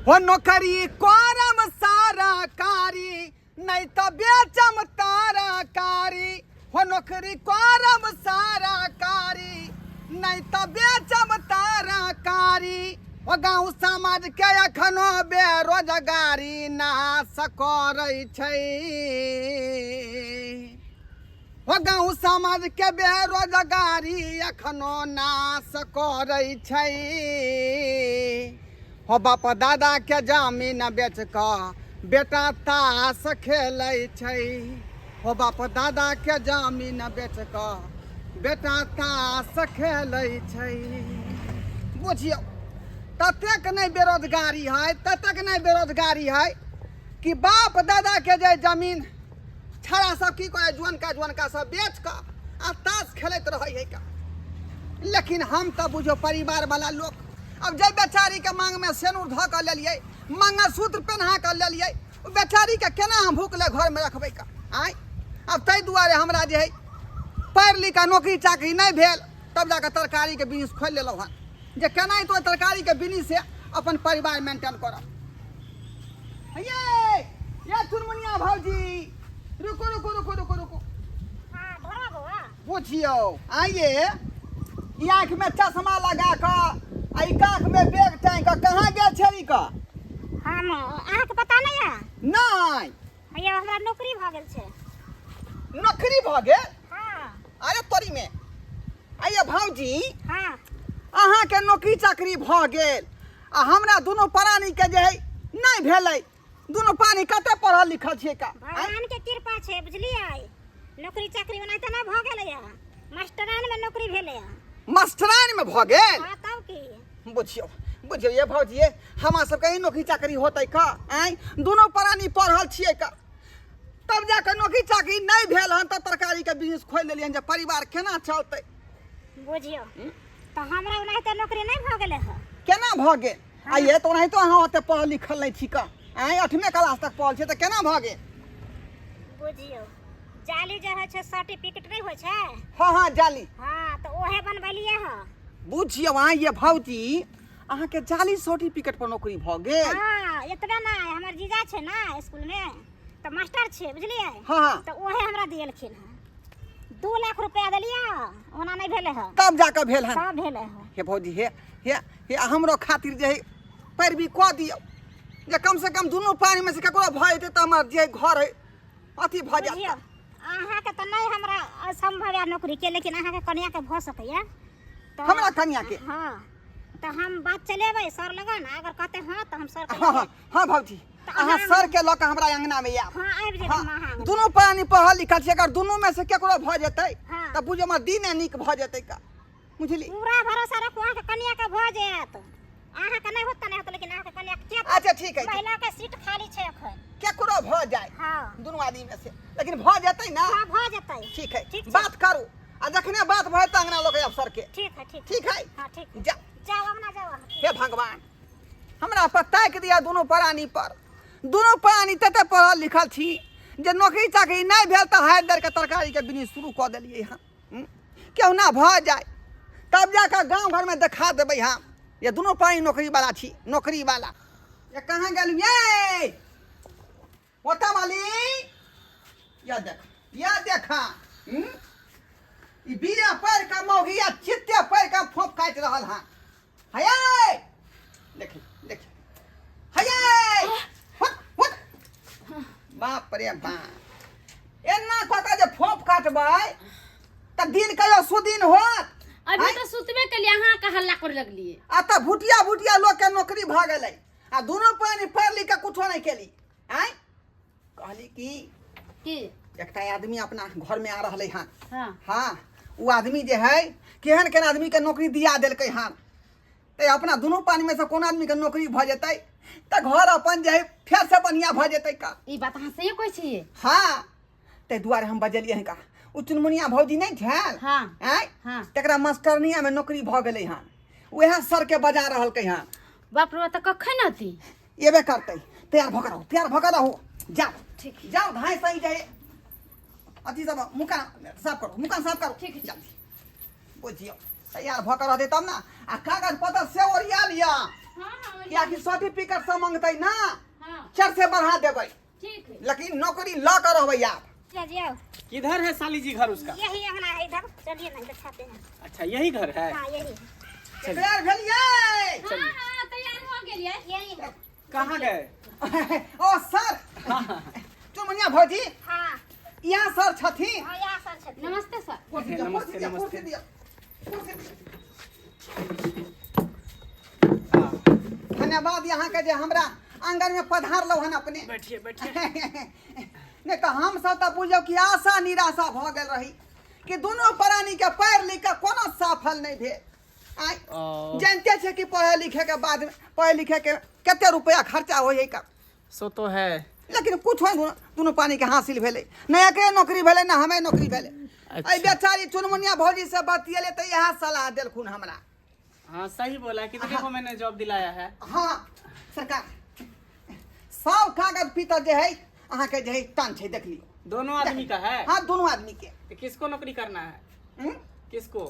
हो नौकरी करम सारा कारी, नहीं तो बेचम तारा कारी। हो नौकरी करम सारा कारी, नहीं तो बेचम तारा कारी। हो गाँव समाज के एखनो बेरोजगारी नाश करै छै। हो गाँव समाज के बेरोजगारी एखनो नाश करै छै। हो बाप दादा के जमीन बेच कऽ बेटा ताश खेलै छै। हो बाप दादा के जमीन बेच कऽ बेटा ताश खेलै छै। बुझियौ ततेक नहि बेरोजगारी है, ततेक नहि बेरोजगारी है कि बाप दादा के जे जमीन छड़ा सब की करे, जुअनका जुअनका सब बेच कऽ आ ताश खेलैत रहै है का। लेकिन हम तऽ बुझो परिवार वाला लोक, अब जे बेचारी के मांग में सेनूर धऽ कऽ लेलियै, मंगलसूत्र पेन्हा कऽ लेलियै, ओ बेचारी के केना हम भूखले घर में रखबै का आँय। अब ताहि दुआरे हमरा जे है पढ़ि लिख कऽ नौकरी चाकरी नहि भेल, तब जाकऽ तरकारीके बिजनेस खोलि लेलहुँ हन जे केना तो तरकारीके बिजनेस से अपन परिवार मेंटेन करब। ये ये चुनमुनिया भौजी, रुको रुको रुको रुको रुको। हाँ, धरो बौआ। बुझियौ आइए ई आँखि में चश्मा लगा कऽ आ ई काख में बैग टाँगि कऽ कहाँ गेल छेली कऽ? हम अहाँके पता नहीं है? नहीं। हैया हमरा नौकरी भऽ गेल छै। नौकरी भऽ गेल? हाँ। अरे तोरी में आइए भौजी। हाँ। अहाँके नौकरी चाकरी भऽ गेल आ हमरा दुनू प्राणी के जे है नहीं भेलै। दुनू प्राणी कते पढ़ल लिखल छियै का? भगवान के कृपा छै बुझलियै, नौकरी चाकरी ओनाहिते नहि भऽ गेलै है, मास्टरान में नौकरी भेलै है। मास्टरान में भऽ गेल? हाँ तब की। बुझियौ बुझियौ ये भौजी, ये हमरा सबके ई नौकरी चाकरी होतै का? आँय दुनू प्राणी पढ़ल छियै का, तब जाके नौकरी चाकरी नहीं भेल हन तऽ तरकारी के बिजनेस खोलि लेलियै हन जे परिवार केना चलतै। बुझियौ तऽ हमरा ओनाहिते नौकरी नहि भऽ गेलै हँ। केना भऽ गेल? आ ये तऽ ओनाहितो अहाँ ओते पढ़ल लिखल नहि छी का, आँय 8वे क्लास तक पढ़ल छियै तऽ केना भऽ गेल? बुझियौ जाली जे होइ छै सर्टिफिकेट नहि होइ छै? हाँ हाँ जाली। हाँ तऽ ओहे बनबेलियै हँ। बुझियौ अहाँ ये भौजी, अहाँके जाली सर्टिफिकेट पर नौकरी भऽ गेल? हाँ एतबे नहि, हमर जीजा छै ने स्कूल में तऽ मास्टर छै बुझलियै? हाँ हाँ। तऽ ओहे हमरा दिएलखिन हँ, 2 लाख रुपया देलियै, ओना नहि भेलै हँ। तब जाकऽ भेल हन? तब भेलै हँ। हे भौजी, हे हे हे हमरो खातिर जे है पैरवी कऽ दियौ जे कम से कम दुनू पानी में से ककरो भऽ जेतै तऽ हमर जे घर है अथी भऽ जायत। बुझियौ अहाँके तऽ नहि हमरा असम्भव है नौकरी के, लेकिन अहाँके कनियाके भऽ सकैया। तऽ हमरा कनियाके? हाँ तऽ हम बात चलेबै सर लगन, अगर कहते हाँ तऽ हम सर के हाँ हाँ हाँ भौजी, तऽ अहाँ सर के लऽ कऽ हमरा अंगना में आयब। हाँ आबि जेबै। हाँ, हम अहाँ दुनू प्राणी पढ़ल लिखल छी, अगर दुनू में से केकरो भऽ जेतै हाँ। तऽ बुझियौ हमर दिने नीक भऽ जेतै का, बुझली? पूरा भरोसा रखू अहाँके कनिया के भऽ जायत। अहाँके नहि होत तऽ नहि होत, लेकिन अहाँके कनिया के किया अच्छा ठीक है, महिला के सीट खाली छै एखन, केकरो भऽ जाय। हाँ। दुनू आदमी में से, लेकिन भऽ जेतै ना? हाँ भऽ जेतै। ठीक है, ठीक छै। बात करू आ जखने बात भऽ जेतै अंगना लऽ के आयब सर के। ठीक है, ठीक। ठीक है? हाँ ठीक है। जा। जाओ अंगना जाओ अहाँ। हे भगवान, हमरा पर ताकि दिया दुनू प्राणी पर। दुनू प्राणी तते पढ़ल लिखल छी जे नौकरी चाकरी नहि भेल तऽ हारि दर के तरकारी के बिजनेस शुरू कऽ देलियै हन। केहुना भऽ जाय तब जाकऽ गाँव घरमे देखा देबै हम जे दुनू प्राणी नौकरी वाला छी, नौकरी वाला। ये कहाँ गेलियै ओतऽ वाली? या देख, या देखा, ई बीड़ा पढ़ि कऽ मौगी आ चित्ते पढ़ि कऽ फोप काटि रहल हन। हयै देखी देखी, हयै हुट हुट, बाप रे बाप, एना कऽ कऽ जे फोप काटबै तऽ दिन कहियो सुदिन होत? अभी आँय? तो सुतबे के लिए अहाँ के हल्ला करे लगलिए। आ तऽ भुटिया भुटिया लोक के नौकरी भऽ गेलै आ दुनू प्राणी पढ़ि लिख कऽ कुछो नहि केली। आँय कहली कि की एकटा आदमी अपना घर में आ रहलै हन। हाँ। हाँ, ओ आदमी जे है केहन केहन आदमी के नौकरी दिया देलकै हन, तऽ अपना दुनू पानी में से कोन आदमी के नौकरी भऽ जेतै तऽ घर अपन जे है फेर से बढ़िया भऽ जेतै का। ई बात अहाँ सही कहै छियै। हाँ ताहि दुआरे हम बजलियै हन का ओ चुनमुनिया भौजी नहि छल? हाँ। आँय? हाँ। तकरा मास्टरनिया में नौकरी भऽ गेलै हन, उएह सर के बजा रहलकै हन। बाप रे, तऽ कखन अती? एबे करतै, तैयार भऽ कऽ रहू, तैयार भऽ कऽ रहू, जाओ। ठीक। जाओ धाय सही जाए अथी सब मुकान साफ करू, मुकान साफ करू। ठीक है। जल्दी बुझियौ तैयार भऽ कऽ रहतै तब ने, आ कागज पत्र से ओरिया लिअ। हाँ हाँ कियाकि सर्टिफिकेट सब मांगतै ना हाँ चार से बढ़ा देबै ठीक है लेकिन नौकरी लऽ कऽ रहबै आब चलिए आओ किधर है साली जी घर उसका यही अंगना है इधर चलिए ना दिखाते हैं अच्छा यही घर है हाँ यही तैयार भेलियै हाँ हाँ तैयार हो गेलियै यही है कहाँ गए ओ सर चुनमुनिया भौजी हाँ यहाँ सर छथिन हाँ यहाँ सर छथिन नमस्ते सर कुर्सी दिअ, नमस्ते, कुर्सी दिअ, नमस्ते। कुर्सी दिअ, कुर्सी दिअ। हाँ, धन्यवाद यहाँ के जे हमरा आंगन में पधारलहुँ हन अपने बैठिए बैठिए नहि तऽ हमसब तऽ बुझियौ कि आशा निराशा भऽ गेल रही कि दुनू प्राणी के पढ़ि लिख के कोनो सफल नहि भेल आँय ओ। जानिते छै कि पढ़े लिखे के बाद पढ़े लिखे के कते रुपया खर्चा होइ है का सो तो है लेकिन कुछ दुनू दुनू पानी के हासिल भेलै नहि एकरे नौकरी भेलै ने हमे नौकरी भेलै अच्छा। एहि बेचारी चुनमुनिया भौजी से बतियेले तऽ इएह सलाह देलखुन हमरा हाँ सही बोला कितने को मैंने जॉब दिलाया है हाँ सरकार सब कागज पीतर जे है अहाँके जे है टन छै देख लियौ दोनों आदमी का है हाँ दुनू आदमी के तो किसको नौकरी करना है हम्म? किसको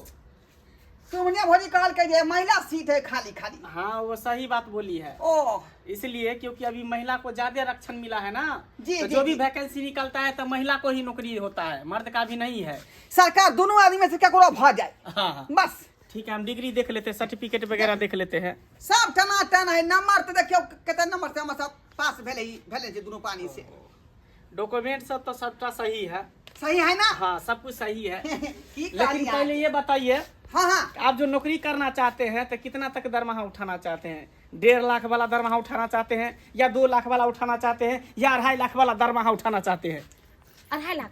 चुनमुनिया भौजी कहलकै जे महिला सीट है खाली खाली हाँ वो सही बात बोली है ओ इसलिए क्योंकि अभी महिला को ज्यादा आरक्षण मिला है ना जी, तो जी, जो भी जी। वैकेंसी निकलता है तो महिला को ही नौकरी होता है मर्द का भी नहीं है सरकार दुनू आदमी में से ककरो भऽ जाए हाँ हाँ बस ठीक है हम डिग्री देख लेते हैं सर्टिफिकेट वगैरह देख लेते हैं सब टनाटन है नंबर तऽ देखियौ कते नंबर से हमर सब पास भेलै ई भेलै छै दुनू पानी से डॉक्यूमेंट सब तो सबटा सही है सही है ना हाँ सब कुछ सही है की लेकिन कहलियै पहले ये बताइए हाँ हाँ आप जो नौकरी करना चाहते हैं तो कितना तक दरमाहा उठाना चाहते हैं 1.5 लाख वाला दरमाहा उठाना चाहते हैं या 2 लाख वाला उठाना चाहते हैं या 2.5 लाख वाला दरमाहा उठाना चाहते हैं 2.5 लाख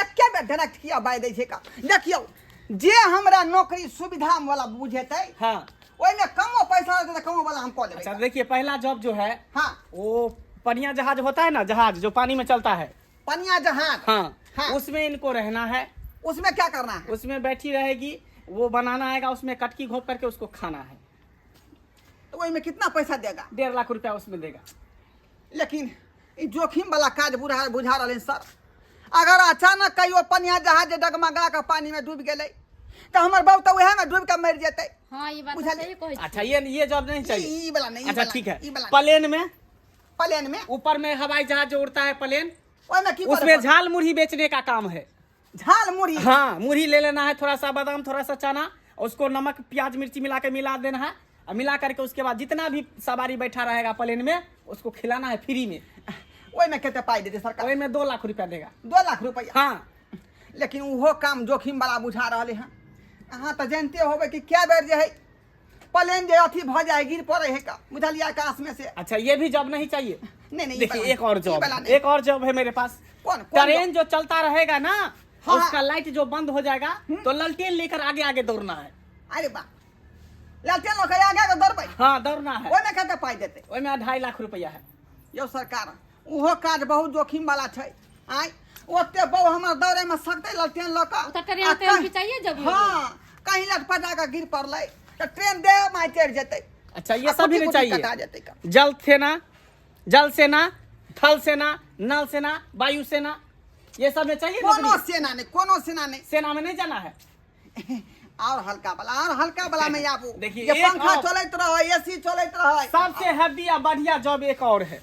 एके बेर डायरेक्ट किया बाजि दै छै का देखियौ जे हमरा नौकरी सुविधा वाला बुझेतै हाँ ओहिमे कमो पैसा रहतै तऽ कमो वाला हम कऽ लेबै अच्छा देखिए पहला जॉब जो है हाँ वो पनिया जहाज होता है ना जहाज जो पानी में चलता है पनिया जहाज हाँ, हाँ। उसमें इनको रहना है उसमें क्या करना है उसमें बैठी रहेगी वो बनाना आएगा उसमें कटकी घोप करके उसको खाना है तो ओहिमे कितना पैसा देगा 1.5 लाख रुपया उसमें देगा लेकिन ई जोखिम वाला काज बुझा बुझा रहलै सर अगर अचानक कहियो पनिया जहाज डगमगा कऽ पानी में डूबि गेलै तऽ हमर बाबू तऽ उएह में डूबि कऽ मरि जेतै हाँ ई बात बुझलियै। सही कहै छी अच्छा ये जॉब नहीं चाहिए ई वाला नहीं, ई अच्छा वाला ठीक है ई वाला नहीं। प्लेन में प्लेन में ऊपर में हवाई जहाज जो उड़ता है प्लेन ओहिमे की करे उसमें पड़तै? झाल मुरही बेचने का काम है झाल मुरही हाँ मुरही ले लेना है थोड़ा सा बादाम थोड़ा सा चना उसको नमक प्याज मिर्ची मिला के मिला देना है और मिला करके उसके बाद जितना भी सवारी बैठा रहेगा प्लेन में उसको खिलाना है फ्री में ओहिमे कते पाइ देतै सरकार वही में 2 लाख रुपया देगा 2 लाख रुपया हाँ लेकिन ओहो काम जोखिम वाला बुझा रहलै हँ अहाँ तऽ जानते होबै कि कए बेर जे है प्लेन जे अथी भऽ जाइ गिर पड़ै है का बुझलियै आकाश में से अच्छा ये भी जॉब नहीं चाहिए नहीं नहीं ई देखिए वाला एक और ई जॉब वाला नहीं। एक और जॉब है मेरे पास कौन कौन ट्रेन जो चलता रहेगा ना हाँ। उसका लाइट जो बंद हो जाएगा तो ललटेन लेकर आगे आगे दौड़ना है अरे बा लालटेन लऽ कऽ आगे आगे दौड़बै हाँ दौड़ना है ओहिमे कते पाइ देतै ओहिमे 2.5 लाख रुपया है यौ सरकार ओहो काज बहुत जोखिम वाला छै आँय ओते बौ हमर दौड़ैमे सकतै लालटेन लऽ कऽ ओ तऽ ट्रेन आ तेन कहीं- घिचाइए जब हाँ कहीं लटपटा कऽ गिर पड़लै तऽ ट्रेन देह माय चढ़ि जेतै अच्छा ये आ सब भी कुटी नहीं कुटी कटा चाहिए जेतै का। जल सेना जल सेना थल सेना नल सेना वायु सेना ये सब में चाहिए कोनो नौकरी? सेना नहि कोनो सेना नहि सेना में नहीं जाना है और हल्का वाला और हल्का वाला में आबू देखिए, जे एक पंखा और- चलैत रहै एसी चलैत रहै सबसे हैवी या बढ़िया जॉब एक और है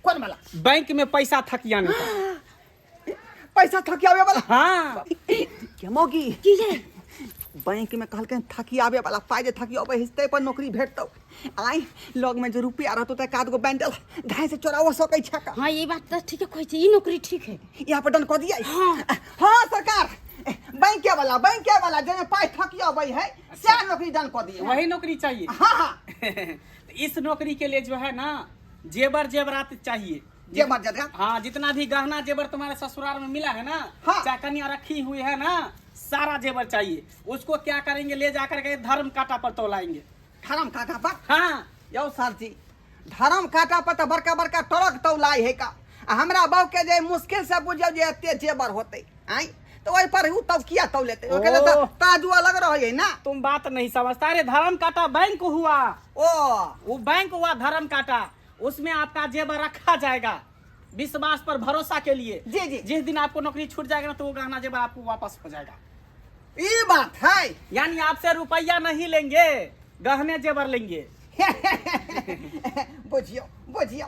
कोन वाला बैंक में पैसा थकियाने का पैसा थकियाबे वाला हाँ के मौगी की ये बैंक में कहलकै थकियाबे वाला पाइ जे थकियाबे हिस्ते पर नौकरी भेटतौ आइ लग में जे रुपया रहतौ तऽ एक आध गो बैंडल ढाई से चोराओ सकै छै का हाँ ई बात तऽ ठीके कहै छी ई नौकरी ठीक है यहाँ पर डन कऽ दियै हाँ। हाँ सरकार बैंके वाला बैंके वाला जाहिमे पाइ थकियाबै है सएह नौकरी डन कऽ दियै वही नौकरी चाहिए हाँ हाँ तो इस नौकरी के लिए जो है ना जेवर जेवरात चाहिए जेवर जेवरात? हाँ जितना भी गहना जेवर तुम्हारे ससुराल में मिला है ना हाँ। चाहे कन्या रखी हुई है ना सारा जेवर चाहिए उसको क्या करेंगे ले जाकर के धर्म कांटा पर तोलाएंगे धर्म कांटा पर हाँ यौ सर जी धर्म कांटा पर तऽ बड़का बड़का ट्रक तौलाइ है का आ हमरा बाबू के जे मुश्किल से बुझियौ जे एते जेवर होतै आँय तऽ ओहि पर उ तब किया तौलेतै ओके लेल तऽ ओ। तराजू अलग रहै है ना तुम बात नहीं समझता अरे धर्म कांटा बैंक हुआ ओ वो बैंक हुआ धर्म कांटा उसमें आपका जेवर रखा जाएगा विश्वास पर भरोसा के लिए जी, जी। जिस दिन आपको नौकरी छूट जाएगा ना तो वो गहना जेवर आपको वापस हो जाएगा ई बात है यानी आपसे रुपया नहीं लेंगे गहने जेवर लेंगे बुझियौ बुझियौ,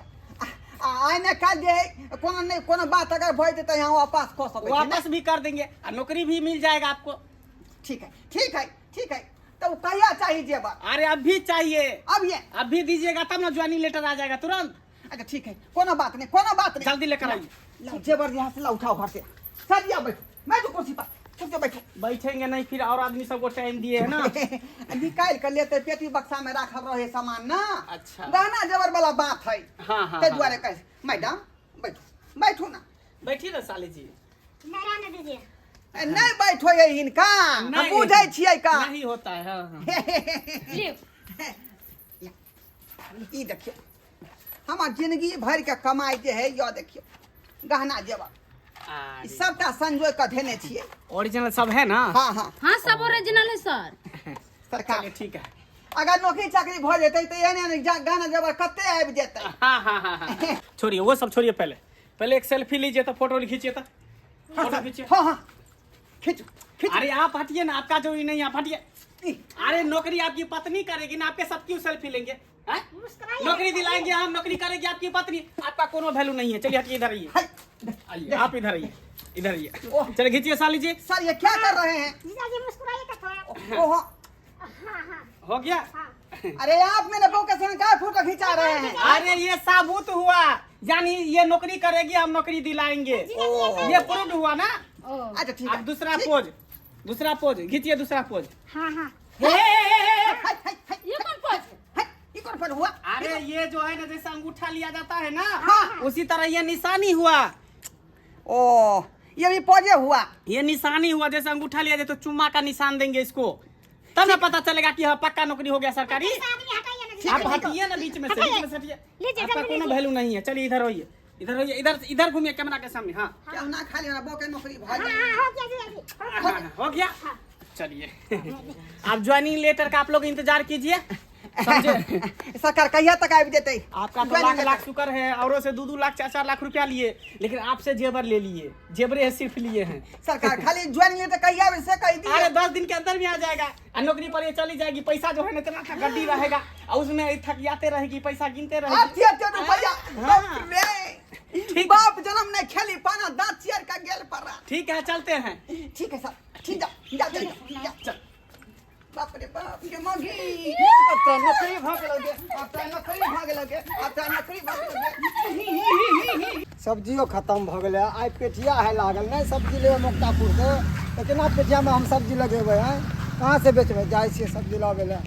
आइ ने काल्हि जे है कोनो नहि कोनो बात अगर भऽ जेतै तऽ यहाँ वापस कऽ सकै छी ने? वापस भी कर देंगे और नौकरी भी मिल जाएगा आपको। ठीक है ठीक है ठीक है। तो कहिया चाहिए जेवर? अरे अभी चाहिए। अब ये अभी दीजिएगा तब ना ज्वाइनिंग लेटर आ जाएगा तुरंत। अच्छा ठीक है, कोनो बात नहीं कोनो बात नहीं, जल्दी लेकर आइए। लाओ जेवर यहाँ से, लाओ उठाओ घर से। सर जी बैठो, बैठो कुर्सी पर, कुर्सी बैठो। बैठेंगे नहीं फिर, और आदमी सबको टाइम दिए है ना। निकाल कर लेते, पेटी बक्सा में राखल रहे सामान ना। अच्छा। गहना जेवर वाला बात है। हाँ, हाँ, ताहि हाँ। दुआरे कहे मैडम बैठो बैठो ना। बैठिए ना साली जी। मेरा ने दीजिए। ए, नहीं बैठो ये हिनका, हम नहीं। बुझै छियै का। नहीं होता है। हाँ, हाँ। लियो। ई देखियौ हमर जिंदगी भरि के कमाई जे है, यो देखियौ गहना जेवर ई अरे, सबटा संजोय के धेने छियै। ओरिजिनल सब है ना? हाँ हाँ हाँ, सब ओरिजिनल है सर। सरकार चलिए ठीक है। अगर नौकरी चाकरी भऽ जेतै तऽ एहन एहन गहना जेवर कते आबि जेतै। हाँ हाँ हाँ हाँ, छोड़िए वो सब छोड़िए, पहले पहले एक सेल्फी लीजिए तो फोटो खींचिए तो फोटो खींचिए। हाँ हाँ खींचू खींचू। अरे आप हटिए ना, आपका जो नहीं, आप हटिए। अरे नौकरी आपकी पत्नी करेगी ना, आपके साथ क्यों सेल्फी लेंगे? हैं? मुस्कुराइए। नौकरी दिलाएंगे हम, नौकरी करेगी आपकी पत्नी, आपका कोनो वैल्यू नहीं है। चलिए हटिए, इधर आइए। हाय, आइए आप इधर आइए, इधर आइए। ओह। चलिए खींचिए साली जी। सर ये क्या कर रहे हैं? जीजा जी मुस्कुराइए का थोड़ा। ओहो। हाँ हाँ हो गया। हाँ। अरे आप मेरे बहू के संग क्या फोटो खिंचा रहे हैं? अरे ये साबुत हुआ, यानी ये नौकरी करेगी, हम नौकरी दिलाएंगे, ये प्रूव हुआ ना। अच्छा ठीक है। अब दूसरा ठीक। पोज, दूसरा पोज खींचिए, दूसरा पोज। हाँ हाँ। हे, हे, हे, हे, हे। हाय, हाय, हाय, ये कौन पोज? हाय, ई कौन फोटो हुआ? अरे ये जो है ना, जैसे अंगूठा लिया जाता है ना, हाँ। उसी तरह ये निशानी हुआ। ओ ये भी पोजे हुआ। ये निशानी हुआ, जैसे अंगूठा लिया जाए तो चुम्मा का निशान देंगे इसको, तब ना पता चलेगा कि हाँ पक्का नौकरी हो गया सरकारी। ऐसा आदमी हटाइए ना जीजा आप जी। हटिए ना बीच में से, बीच में से हटिए। लीजिए, आपका जल्दी कोनो लीजिए। वैल्यू नहीं है। चलिए इधर होइए, इधर होइए, इधर इधर घूमिए कैमरा के सामने। हाँ क्या ना खाली हमरा बहू के नौकरी भऽ हाँ गेल। हाँ हो गया जीजा जी। हाँ, हाँ, हो गया। चलिए आप ज्वाइनिंग लेटर का आप लोग इंतजार कीजिए, समझे? सरकार कहिया तक आबि जेतै? आपका तो ज्वाइनिंग लाख लेटर। लाख शुक्र है, औरों से 2-2 लाख 4-4 लाख रुपया लिए, लेकिन आपसे जेवर ले लिए, जेवरे सिर्फ लिए हैं। सरकार खाली ज्वाइनिंग लेटर कहिया आबि से कहि दिअ। अरे 10 दिन के अंदर भी आ जाएगा और नौकरी पर ये चली जाएगी। पैसा जो है ना इतना था गड्डी रहेगा और उसमें थकियाते रहेगी, पैसा गिनते रहेगी। आते आते रुपया। हाँ। बाप रे। ठीक। बाप जन्म नहीं खेली पाना दांत चियर का गेल पर। ठीक है चलते हैं। ठीक है सर, ठीक, जा जा जा, जा। चल। बाप रे बाप गे मगी, अब तो नौकरी भऽ गेल गे, अब तो नौकरी भऽ गेल गे, अब तो नौकरी भऽ गेल गे। सब्जियो खत्म भऽ गेलै। आइ पेठिया है लागल, नहि सब्जी लेबै मुक्तापुर से तऽ केना पेठियामे हम सब्जी लगेबै? आँय, कहाँ से बेचबै? जाइ छियै सब्जी लाबै लए,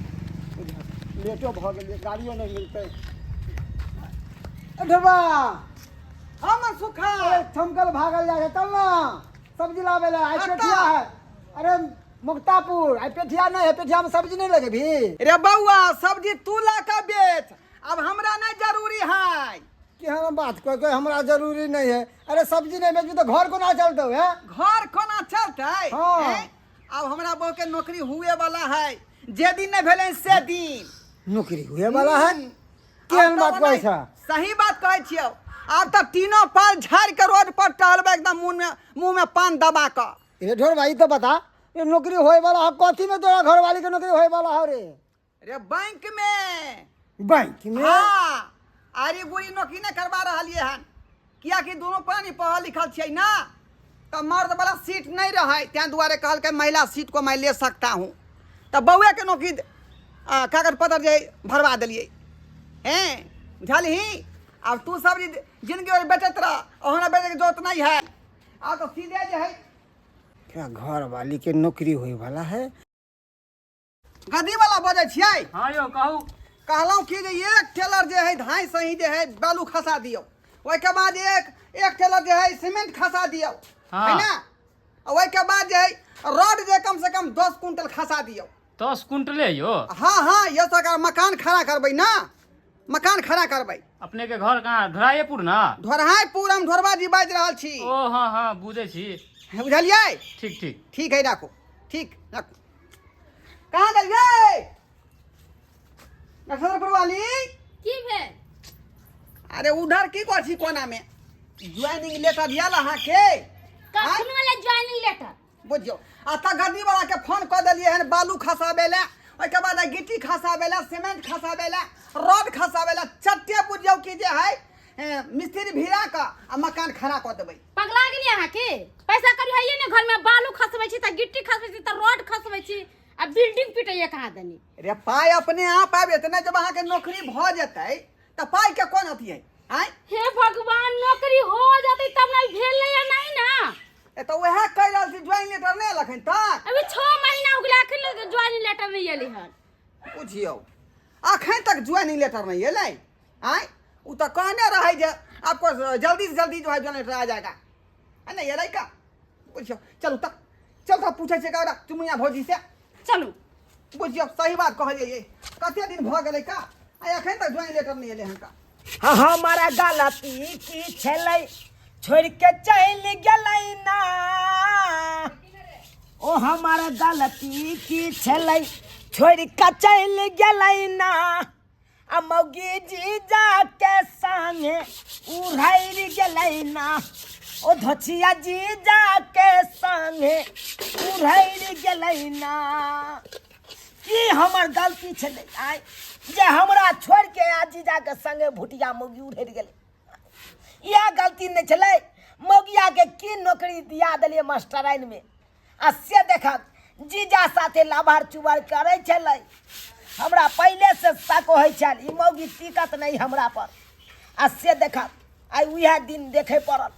लेटो भऽ गेलै, गाड़ियो नहि मिलतै। ए ढोबा। हम सुखा अरे थमकल भागल जाइ छै, चल ना सब्जी लाबै लए, आइ कतऽ? पेठिया है। अरे मुक्तापुर, आइ पेठिया नहि है, पेठियामे सब्जी नहि लगेबही? रे बौआ, सब्जी तू ला के बेच, अब हमरा नहीं जरूरी है। केहन बात कोई कोई हमरा जरूरी नहीं है? अरे सब्जी नहीं बेचबी तऽ घर कोना चलतौ है? घर कोना चलतै? हाँ। हैं? अब हमरा बहू के नौकरी हुए वाला है, जे दिन नहीं भेलै से दिन। नौकरी हुए वाला है? केहन आब बात तऽ कहै ओनाही- छ? सही बात कहै छियौ। आब तऽ तीनों पाल झाड़ि के रोड पर टहलबै एकदम मुंह में पान दबा कऽ। रे ढोर भाई, तो बता ये नौकरी होए वाला है कथी में? तोरा घरवाली के नौकरी होए वाला है रे? रे बैंक में। बैंक में? हाँ, आरी गुरी नौकरी नहीं करवा रहलियै हन, कियाकि दोनों प्राणी पढ़ल लिखल छियै ना, तऽ मर्द वाला सीट नहीं रहै, तें दुआरे कहलकै महिला सीट को मैं ले सकता हूँ। तऽ बौए के नौकरी कागज पत्र जे भरवा देलियै हैं, बुझलही? आब तू सब जे जिंदगी भरि बेचैत रह, हमरा बेचैके जरूरत नहीं है। आब तऽ सीधे जे है क्या घर वाली के नौकरी होए वाला है? गद्दी वाला बजै छियै? हाँ यौ, कहू। कहलहुँ कि जे एक टेलर जे है धाइ सही जे है बालू खसा दियौ, ओहिके बाद एक एक टेलर जे है सीमेंट खसा दियौ। हाँ। है ना? आ ओहिके बाद जे है रड जे कम से कम 10 कुंटल खसा दियौ। 10 कुंटले यौ? हाँ हाँ, ये सरकार मकान खड़ा करबै ना, मकान खड़ा करबै। अपने के घर कहाँ? ढोराएपुर ना? ढोरहाइपुर, हम ढोरबा जी बाजि रहल छी। ओ हाँ हाँ, बुझै छी। बुझलियै? ठीक ठीक। ठीक है, राखू। ठीक, राखू। कहाँ गेलियै नक्षत्रपुर वाली? की भेल? अरे उधर की करै छी कोना में? ज्वाइनिंग लेटर आयल अहाँके? कखन वाला ज्वाइनिंग लेटर? बुझियौ, आ तऽ गद्दी वाला के फोन कऽ देलियै हन बालू खसाबै लए, ओहिके बाद गिट्टी खसाबै लए, सीमेंट खसाबै लए, रॉड खसाबै लए, चट्टे बुझियौ कि जे है मिस्त्री भिड़ा कऽ आ मकान खड़ा कऽ देबै। पगला गेलियै अहाँ की? पैसा करी हइये ने, घर में बालू खसबै छी तऽ गिट्टी खसबै छी तऽ रॉड खसबै छी आ बिल्डिंग पिटैये कहाँ दनी। रे पाइ अपने आप आबि जेतै ने, जब अहाँके नौकरी भऽ जेतै तऽ पाइके कोन अथी है? आँय हे भगवान, नौकरी हो जतै तब ने, भेलै या नहीं ना। ए तऽ उएह कहि रहल छी, ज्वाइनिंग लेटर नहि एलखिन तक? अभी 6 महीना हो गेलै, अखन ज्वाइनिंग लेटर नहीं एलै हन। बुझियौ अखन तक ज्वाइनिंग लेटर नहीं एलै। आँय ओ तऽ कहने रहै जे आपको जल्दी से जल्दी जो है ज्वाइनिंग लेटर आ जाएगा, आ नहीं एलै का। बुझियौ चलू तऽ, चल तऽ पूछै छियै का चुमुनिया भौजी से। चलू। बुझियौ सही बात कहलियै, कते दिन भऽ गेलै का आ अखन तक ज्वाइनिंग लेटर नहि एलै हन का। हमारा गलती की छलै, छोड़ के चल गेलै ना। ओ हमारा गलती की छलै, छोड़ के चल गेलै ना। आ मौगी जीजा के संगे उड़ैर गेलै ना। ओ धोछिया जीजा के संगे उड़ैर गेलै ना। की हमर गलती छलै आइ जे हमरा छोड़ के आ जीजा के संगे भुटिया मौगी उड़ैर गेलै? इएह गलती नहि छलै? मौगिया के की नौकरी दिया देलियै मास्टराइन में, आ से देखक जीजा साथे लाभार चुबार करै छलै। हमरा पहिले से शक होइ छल ई मौगी टिकत नहि हमरा पर, आ से देखक आइ उएह दिन देखे पड़ल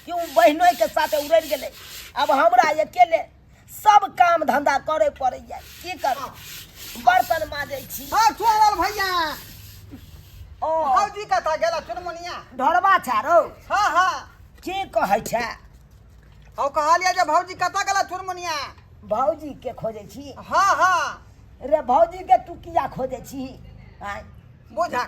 कि ओ बहिनोइके साथे उड़ि गेलै। आब हमरा अकेले सब काम धंधा करे पड़ैया, की करू, बर्तन माजै छी। हाँ चोरल भैया। ओ भौजी कतऽ गेला चुनमुनिया? ढोरबा छै रौ। हाँ हाँ। की कहै छै? हौ कहलियै जे भौजी कतऽ गेला चुनमुनिया? भौजी के खोजै छी? हाँ हाँ। रे भौजी के तू किया खोजै छी? आँय बुझा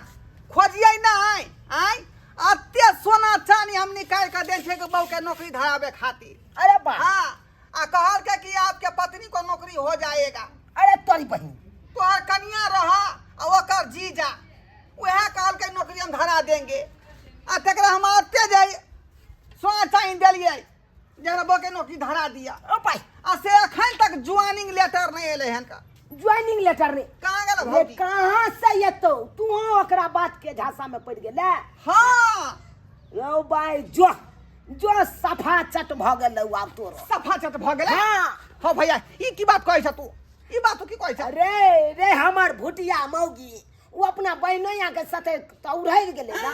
खोजियै नहि। आँय अते सोना चानी हम निकालि कऽ दै छियै बहू के नौकरी धराबै खातिर। अरे बा। हाँ आ कहलकै कि आपके पत्नी को नौकरी हो जाएगा। अरे तोरी बहिन तोहर कनिया रह आ ओकर जीजा, उएह कहलकै नौकरी हम धरा देंगे। आ तकरा हम अते जे सोना चानी देलियै जे हमरा बहू के नौकरी धरा दिया। ओ भाई। आ से अखन तक ज्वाइनिंग लेटर नहि एलै हन का। ज्वाइनिंग लेटर नहीं कहाँ गेल रे? भौजी? कहाँ से एतौ? तू ओकरा बात के झांसा में पड़ गेले। हाँ रौ भाई, जो जो सफा चट भ गेलौ आब तोरो। सफा चट भ गेलै? हाँ। हौ भैया ई की बात कहै छ तू? ई बात तू की कहै छ? रे रे हमर भुटिया मौगी ओ अपना बहिनोया के साथे तऽ उड़ैर गेलै ना।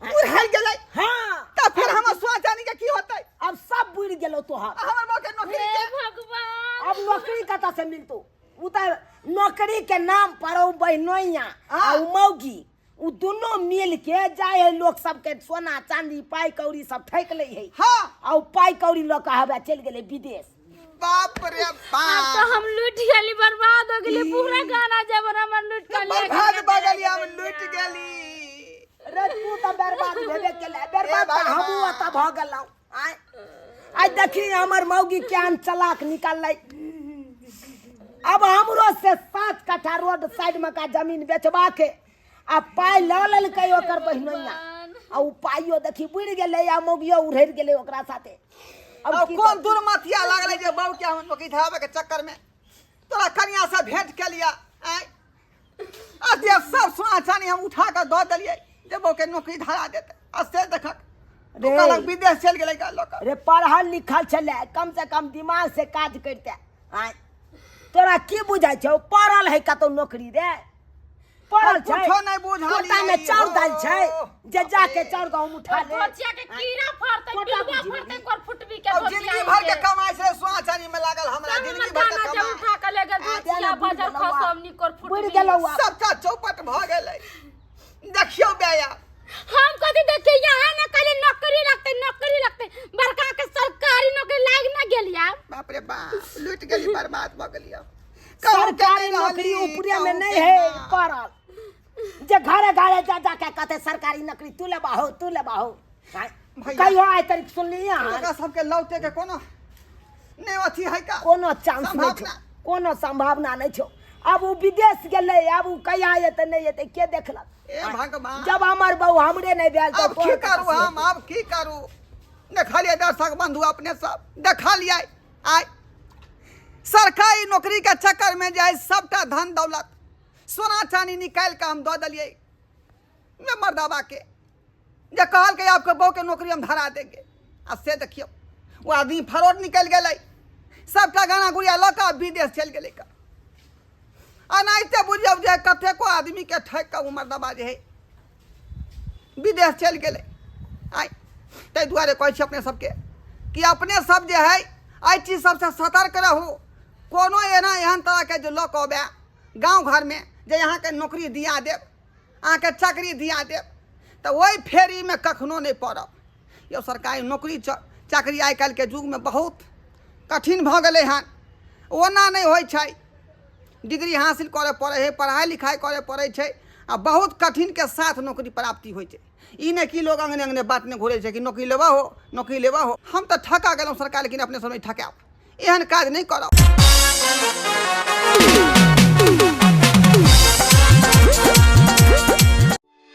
उड़ैर गेलै? हाँ। तऽ फिर हमर सोना चानी के की होतै? अब सब बुड़ि गेलौ तोहर। हमर बहू के नौकरी हे के भगवान, अब नौकरी कतऽ से मिलतौ? उ तऽ नौकरी के नाम पर ओ बहिनोया आ उ मौगी उ दुनू मिल के जाय है लोक सबके सोना चांदी पाई कौड़ी सब ठकि लै है। हाँ। आ उ पाई कौड़ी लऽ कऽ हवे चलि गेलै विदेश। बाप रे आब बाप, तो हम लूट गेली, बर्बाद हो गेली, पूरा गाना जेवर हमर लूट के ले बर्बाद गेलै। भऽ गेली, हम लूट गेली। रे तू तऽ बर्बाद भेबे केले, बर्बाद तऽ हे हमहूँ भगवान। ओतऽ भऽ गेलहुँ। आइ आइ देखी हमर मौगी केहन चलाक निकललै। अब हमरो से 7 कट्ठा रोड साइड में का जमीन बेचबा के आ पाइ लऽ लेलकै ओकर बहिनोइया, आ उ पाइयो देखी बुड़ि गेलै आ मौगियो उड़ैर गेलै ओकरा साथे। अब अब की कोन करतै? दुर्मतिया लागलै जे बहू के हम नौकरी धराबै के चक्कर में तोरा कनिया से भेंट के लिया। आँय आ जे सब सोना चानी हम उठा कऽ दऽ देलियै जे बहू के नौकरी धरा देतै, आ से देखक तू रे। कहलक विदेश चलि गेलै का लऽ कऽ। रे पढ़ल लिखल छलै, कम से कम दिमाग से काज करिते। आँय तोरा की बुझाइ छौ? पढ़ल है कतौ नौकरी रे? पढ़ल छै? कुछो नहि बुझलियै। कोटा में चाउर दालि छै जे जाके चाउर गहूम उठा ले। धोचिया के कीड़ा फड़तै, कोटा पिलुआ बुझि फड़तै, कोर फुटबी के अब धोचिया जिंदगी भर के के। कमाई से सोना चानी में लागल हमरा, सब जिंदगी हमर भर के दाना जब कमाई। उठा के ले गेल धोचिया, बुड़ि बाजार गेलौ आ। खसम निकोर बुड़ि फुटबी। गेलौ आ। सबटा चौपट भऽ गेलै। देखियौ बेया हम कथी देखिए, यहाँ ना कहले नौकरी लगते, नौकरी लगते, बड़का के सरकारी नौकरी लाग ना गेल यार। बाप रे बाप, लूट गेली, बर्बाद भऽ गेली। सरकारी नौकरी ऊपरे में नहीं है पड़ल जे घरे घरे जा जा के कहते सरकारी नौकरी तू लेबाहो तू लेबाहो। भैया। कहियो आइ तक सुनली अहाँ? एकरा सबके लौटे के कोनो नहि अथी है का? कोनो चांस नहीं छौ, संभावना। कोनो संभावना नहीं छौ। अब उ विदेश गेलै, अब उ कहिया एतै नहि एतै के देखलक? ए भगवान, जब हमर बहू हमरे नहीं भेल तऽ अब की तोहर करू कतऽ से हम? अब की करू? देखलियै दर्शक बंधु अपने सब देखलियै, आइ सरकारी नौकरीके चक्करमे जे है सभटा धन दौलत सोना चानी निकालि कऽ हम दऽ देलियै मर्दाबाके, जे कहलकै आपके बहूके नौकरी हम धरा देंगे। आ से देखियौ ओ आदमी फरोड निकलि गेलै, सभटा गाना गुड़िया लऽ कऽ विदेश चलि गेलै। कऽ एनाहिते बुझियौ जे कतेको आदमीके ठकि कऽ ओ मर्दाबा जे है विदेश चलि गेलै। आइ ताहि दुआरे कहै छी अपने सबके कि अपने सब जे है एहि चीज सबसँ सतर्क रहू। कोनो एना एहन तरहके जे लऽ कऽ अबै गाँव घरमे जे अहाँके नौकरी दिया देब, अहाँके चाकरी दिया देब, तऽ ओहि फेरीमे कखनो नहि पड़ब। यौ सरकारी नौकरी चाकरी आइ काल्हिके युगमे बहुत कठिन भऽ गेलै हन, ओना नहि होइ छै। डिग्री हासिल करऽ पड़ै हइ, पढ़ाइ लिखाइ करऽ पड़ै छै आ बहुत कठिनके साथ नौकरी प्राप्ति होइ छै। ई नहि कि लोग अङ्गने अङ्गने बात नहि घुरै छै कि नौकरी लेबऽ हो, नौकरी लेबऽ हो। हम तऽ ठका गेलहुँ सरकार, लेकिन अपने सब नहि ठकायब, एहन काज नहि करब।